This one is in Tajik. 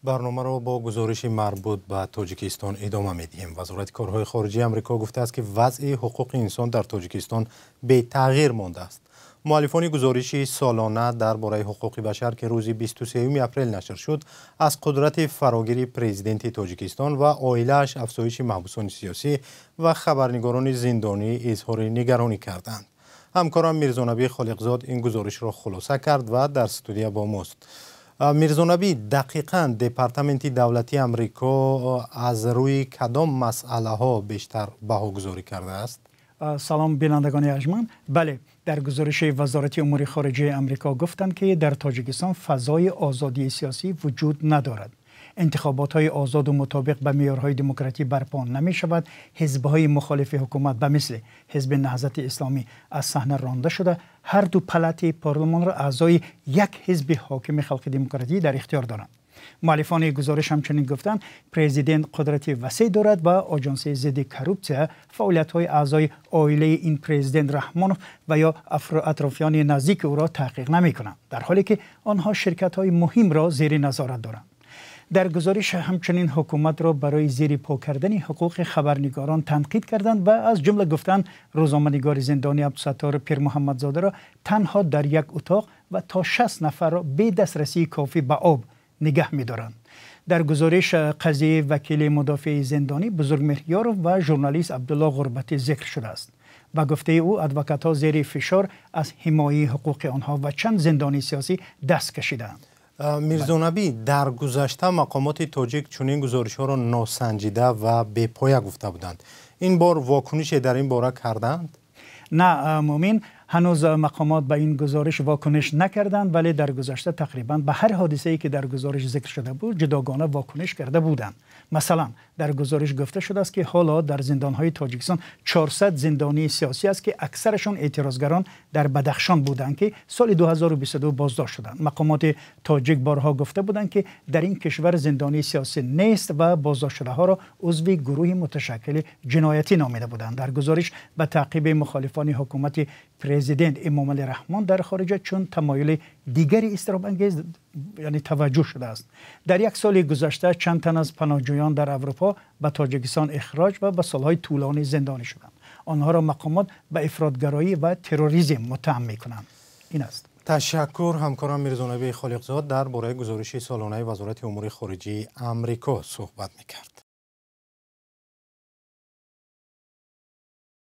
Барномаро бо гузориши марбут ба Тоҷикистон идома медиҳем. Вазорати корҳои хориҷии Амрико гуфтааст, ки вазъи ҳуқуқи инсон дар Тоҷикистон бетағйир мондааст. Муаллифони гузориши солона дар бораи ҳуқуқи башар, ки рӯзи 23 апрел нашр шуд, аз қудрати фарогири президенти Тоҷикистон ва оилааш, афзоиши маҳбусони сиёсӣ ва хабарнигорони зиндонӣ изҳори нигаронӣ карданд. Ҳамкорам Мирзонабӣ Холиқзод ин гузоришро хулоса кард ва дар студия бо мост. Мирзонабӣ, дақиқан Департаменти давлатии Амрико аз рӯи кадом масъалаҳо бештар баҳогузорӣ кардааст? Салом, бинандагони арҷманд. Бале, дар гузориши Вазорати умури хориҷаи Амрико гуфтанд, ки дар Тоҷикистон фазои озодии сиёсӣ вуҷуд надорад, интихоботҳои озоду мутобиқ ба меъёрҳои демократӣ барпо намешавад, ҳизбҳои мухолифи ҳукумат ба мисли Ҳизби Наҳзати Исломӣ аз саҳна ронда шуда, ҳар ду палатаи парлумонро аъзои як ҳизби ҳокими Халқи Демократӣ дар ихтиёр доранд. Муаллифони гузориш ҳамчунин гуфтанд, президент қудрати васеъ дорад ва Оҷонсии зидди коррупсия фаъолиятҳои аъзои оилаи ин президент Раҳмонов ва ё атрофиёни наздики ӯро таҳқиқ намекунанд, дар ҳоле ки онҳо ширкатҳои муҳимро зери назорат доранд. Дар гузориш ҳамчунин ҳукуматро барои зери по кардани ҳуқуқи хабарнигорон танқид карданд ва аз ҷумла гуфтанд, рӯзноманигори зиндонӣ Абдусаттор Пирмуҳаммадзодаро танҳо дар як утоқ ва то 60 нафарро бе дастрасии кофӣ ба об нигаҳ медоранд. Дар гузориш қазияи вакили мудофеи зиндонӣ Бузургмеҳрёров ва журналист Абдулло Ғурбатӣ зикр шудааст. Ба гуфтаи ӯ, адвокатҳо зери фишор аз ҳимояи ҳуқуқи онҳо ва чанд зиндонии сиёсӣ даст кашидаанд. Мирзонабӣ, дар гузашта мақомоти тоҷик чунин гузоришҳоро носанҷида ва бепоя гуфта буданд. Ин бор вокунише дар ин бора карданд? На, Муъмин, ҳанӯз мақомот ба ин гузориш вокуниш накарданд, вале дар гузашта тақрибан ба ҳар ҳодисае, ки дар гузориш зикр шуда буд, ҷудогона вокуниш карда буданд. Масалан, дар гузориш гуфта шудааст, ки ҳоло дар зиндонҳои Тоҷикистон 400 зиндонии сиёсӣ аст, ки аксарашон эътирозгарон дар Бадахшон буданд, ки соли 2022 боздошт шуданд. Мақомоти тоҷик борҳо гуфта буданд, ки дар ин кишвар зиндонии сиёсӣ нест ва боздоштшудаҳоро узви гурӯҳи муташаккили ҷиноятӣ номида буданд. Дар гузориш ба таъқиби мухолифони ҳукумати президент Эмомалӣ Раҳмон дар хориҷа чун тамоюли дигари изтиробангез, яъне, таваҷҷӯҳ шудааст. Дар як соли гузашта чанд тан аз паноҳҷӯён дар Аврупо ба Тоҷикистон ихроҷ ва ба солҳои тӯлонӣ зиндонӣ шуданд. Онҳоро мақомот ба ифротгароӣ ва терроризм муттаҳам мекунанд. Ин аст. Ташаккур. Ҳамкорам Мирзонабӣ Холиқзод дар бораи гузориши солонаи Вазорати умури хориҷии Амрико суҳбат мекард.